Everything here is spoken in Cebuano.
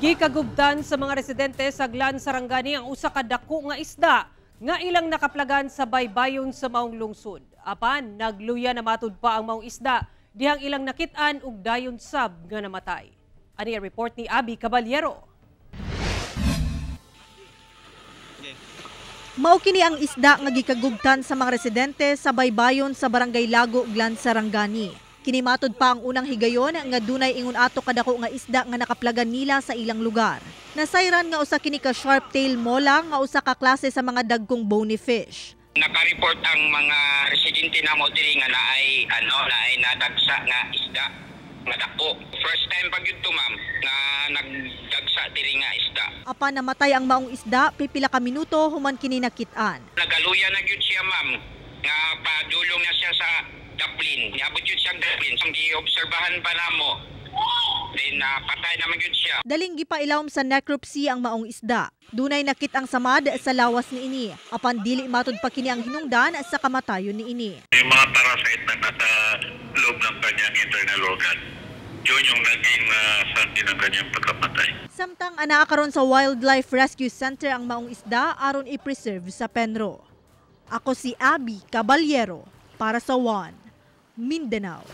Gikagubtan sa mga residente sa Glan Sarangani ang usa ka dako nga isda nga ilang nakaplagan sa baybayon sa maong lungsod. Apan nagluya na matud pa ang maong isda dihang ilang nakit-an og dayon sab nga namatay. Ani ang report ni Abby Caballero. Mao kini ang isda nga gikagubtan sa mga residente sa baybayon sa Barangay Lago, Glan Sarangani. Kini matud pa ang unang higayon nga dunay ingon ato kadako nga isda nga nakaplagan nila sa ilang lugar. Nasayran nga usa kini ka sharp tail mola nga usa ka klase sa mga dagkong bony fish. Naka-report ang mga residente namo diri nga naay ano naay nadagsa nga isda nga dako. First time pa gyud to, ma'am, nga nagdagsa diri nga isda. Apan namatay ang maong isda pipila ka minuto human kini nakit-an. Nagaluya na gyud siya, ma'am, nga padulong na siya sa Dublin. Niabot gyud siya Dublin. Ang giobserbahan pa namo. Then patay naman gyud siya. Daling gipailawom sa necropsy ang maong isda. Dunay nakit ang samad sa lawas niini. Apan dili matud pa kini ang hinungdan sa kamatayon niini. Yung mga parasite na nasa loob ng kanyang internal organ, yun yung naging sanhi ng kanyang pagkamatay. Samtang anaa karon sa Wildlife Rescue Center ang maong isda aron i-preserve sa Penro. Ako si Abby Caballero para sa One Mindanao.